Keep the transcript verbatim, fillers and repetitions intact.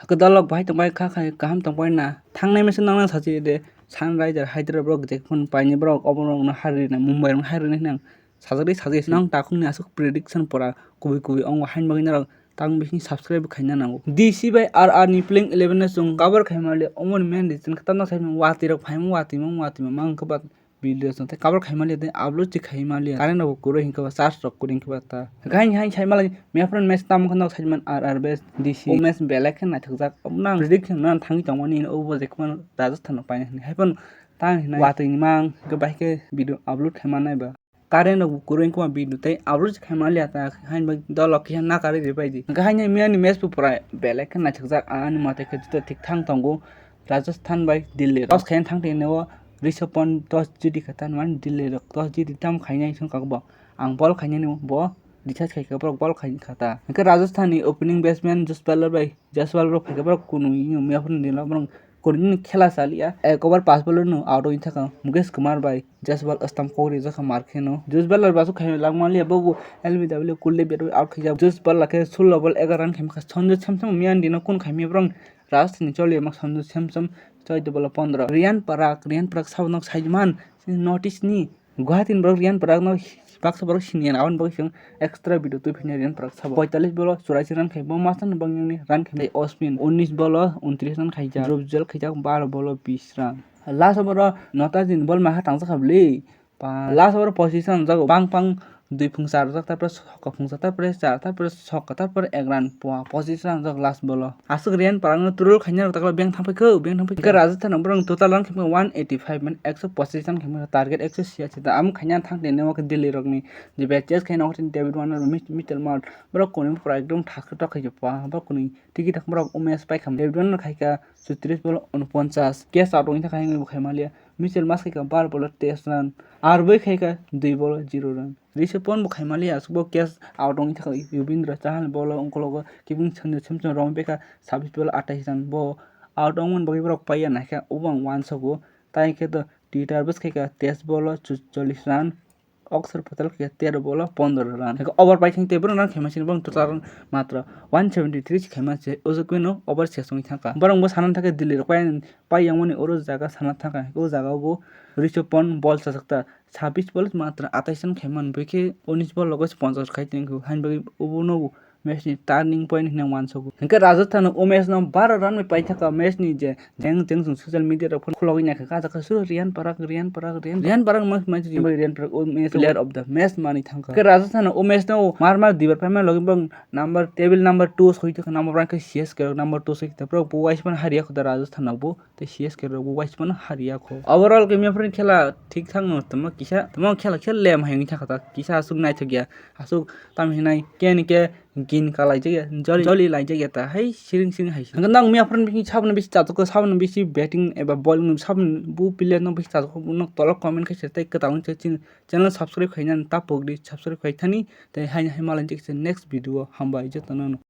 Kwdalok bahai tongbai kha khai kaham tongbai na. Thangnai mese nang nang sachi de Sunriser Hyderabad borok je phun paini borok obo rok no hari na Mumbai rok hari na hinang sajagri sajagri nang takhuk ni aswk prediction pora kubui kubui ongo hain bagwi norok tang bising subscribe khaina nango. D C bai R R ni playing eleven no chwng cover khaima le omo ni main reason khe tamno sai watwi rok phaima watwi ma watwi ma mang khe ba video song tei cover khaima liya tei upload se khaima liya. Current rok bo kwrwi hinkhe ba charge rok kwrwi hinkhe ba ta. Gain hain sai malai mefron match tamo kheno sai man R R base D C. O match belai khe naithokjak. Omo nang prediction nang thangwi tongmani obo je khman Rajasthan rok paina hinwi. Haiphano tang hinai watwi ni mang khe bahai khe video upload khaima nai ba. Current rok bo kwrwi hinkhe ba video tei upload se khaima liya ta hain bai dol rok khe nakarwi ri bai di. Gain hai miyani match bo pura belai khe naithokjak ani mate khe juda thik thang tongo. Rajasthan bai Delhi. Toss khaina thang tini o Rishabh Pant toss jiti kha ta, mane Delhi rok toss jiti tam khainai song kha bo. Ang ball khainani bo discharge khai kha, borok ball khai kha ta. Hwnkhe Rajasthan ni opening batsman Jaspal bai Jaspal rok phai kha borok kunu miya phuru ni borok kunu khela chaliya. Ek over pas ball no out wng thaka Mukesh Kumar bai Jaspal stamp kok rijak kha mar kheno. Jaspal rok basu khai langma liya bobo L B W Kuldeep out khaijak. Jaspal khe sullo ball egaroh run khaima kha. Sanju Samson miya ni dino kun khaimya borok Rajasthan ni choli mak Sanju Samson choi de bolo pondro. Ryan Parak, Ryan Parak sabo nok saiman North East ni Guwahati ni borok Ryan Parak no baksa borok siniya aboni bagwi chwng extra video twi phini Ryan Parak sabo. Poitalis bolo churaisi run khai bo masani bangni run khai Ospin unis bolo untris run khaijak. Drop jel khaijak baro bolo bis run. Last over o Nataji ni bol maha tangsa kha bwle. Pa last over position jago bang pang dui phung char jak, tarpore sokka phung char, tarpore char, tarpore sokka, tarpore ek run pua position jago last bolo. Aswk Ryan Parak no troll khaina rok takla beng thang phaikho, beng thang phaikho. Hwnkhe Rajasthan rok borok total run khaima one eighty five mane ekso position khaima target ekso siya sita. Amo khaina thang tene o khe Delhi rok ni je bad chase khaina o khe David Warner, Mitch-, Mitchell Marsh borok kunu pura ekdom thak thak khaijak pua borok kunu tiki tak borok umes paikha. David Warner khaika chutris bolo unoponchas, case out wngkha khaima liya. Mitchell Marsh khaika bar bolo teis run, R B khaika dui bolo zero run. Rishabh Pant bo khaimaliya aswk bo case out wngwi thaka Yuzvendra Chahal bolo ungkologo kibing Sanju Samson romwi phaikha sabis bolo atais run bo out wngmani bagwi borok paiya naikha obo ang uansogo tai khe to Twitter bwskhaikha teis bolo chu-, chollis run, Akshar Patel khaikha tero bolo pondro run. Over paithang tei borok run khaima sini borok total run matro one seventy three se khaima se ojagwino over se wngwi thangkha. Borok bo sana thangkha Delhi rok pai yang mani oro jaga sana thangkha o jaga o bo Rishabh Pant bol chajak ta. Sabis bol matra atais run khaimani bwkhe unis bol logo se ponchas khai tongkhu hain bagwi obono match ni turning point hinwi uansogo. Hwnkhe Rajasthan o match no baro run bai paithaka match ni je jeng jeng chwng social media rok phano khulogwi naikha kha jaka suru Ryan Parak, Ryan Parak, Ryan Parak, Ryan Parak ma ma Ryan Parak o match player of the match mani thangkha. Hwnkhe Rajasthan o match no mar mar dibar paima logi bang number table number two soi thaka number one khe C S K rok number two soi thaka borok bo wise man hariya kho da Rajasthan rok bo. Tei C S K rok bo waismano hariya kho. Overall khe mia phone khela thik thang no tamo kisa tamo khela khel lem hai wngwi thangkha ta kisa aswk naithok ya aswk tam hinai khe ni khe gin kalai jak ya joli joli lai jak ya ta hai siring siring hai. Hwnkhe nang mia phone bisi saboni bisi chatok kho saboni bisi batting eba bowling saboni bu player no bisi chatok kho no tolok comment khe se tei kwtal wngse chini channel subscribe khaina ta pokdi subscribe khai thani tei hai hai malai jak se next video hambai jotono.